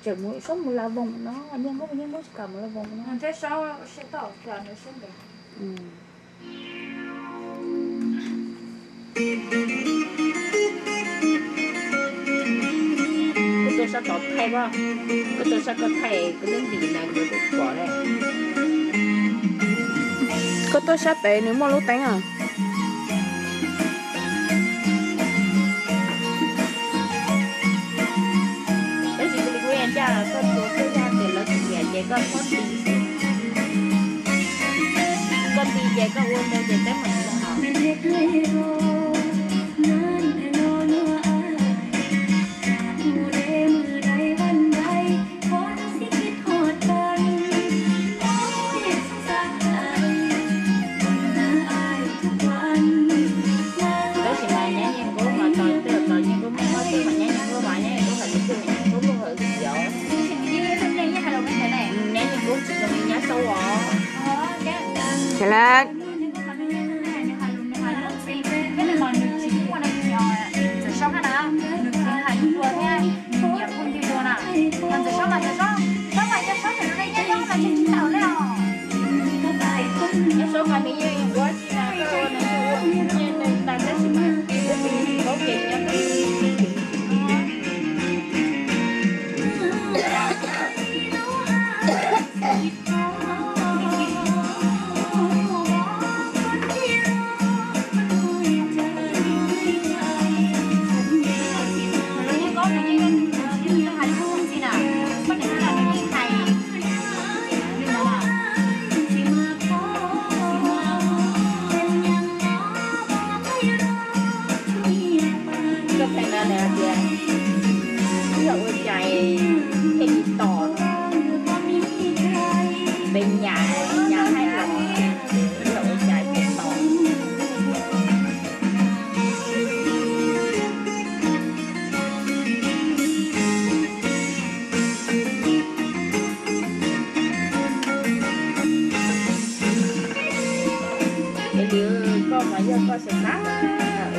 Tseem mus, sab mus la voos no, niag Hmoob, niag Hmoob tsis kam mus la voos no. Thiab sab, sab tau, sab ntev. Koj tuaj sab tod thaij, koj tuaj sab tod thaij, koj twb ntim na, koj twb pom na. Koj tuaj sab pem nws muaj lub teeb os. Tab sis kuv ncaj koj tus koj yog tias lawv tsis nyiam ces koj txhob nti xwb. Koj nti ces koj ua ntawd ces peb mam li los. Tab sis mas nyab Nyiaj Nkuab mas tos twb tos Nyiaj Nkuab muaj mob xwb, mas nyab Nyiaj Nkuab mas nyab Nyiaj Nkuab hais tias twb nyab Nyiaj Nkuab luj hawm xwb os. Nyab Nyiaj Nkuab tsis zoo li nyab Saub os. Ces lawv Nyab Saub mas nws yeej ua tsis na, koj ua nws yeej ua nws nyiaj nws tas tab sis mas paub kev nyab Nkuab. Koj pheej na nws hais tias, ib yam ua cas thiaj li tos, pes nyas nyas haib los, ib yam ua cas thiaj tos. Es li koj mas yog koj xav xav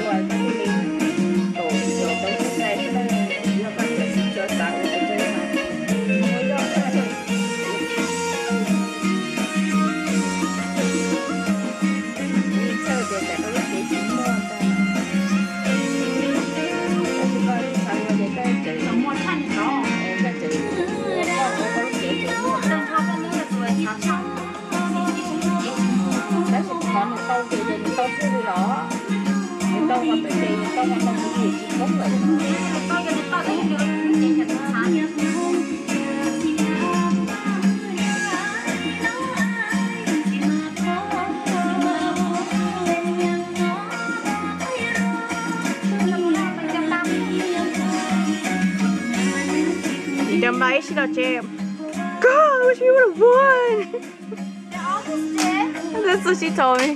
ua koj thiaj li kaum caum tau xav xav, yog koj xav xav ua mas ua yog koj li txhawj tias tsam koj lub cev tsis muaj ntag. Tab sis koj xav ua ces koj tseem muaj tshaj li no, koj tseem ua koj lub cev tseem muaj. Tab sis qhov nws tau ces nws tau kiag li los, nws tau qhov twg ces nws tau qhov ntawd, nws tsis poob lawm. Ntawm mas ib sij los tsev. God, I wish we would have won. That's what she told me.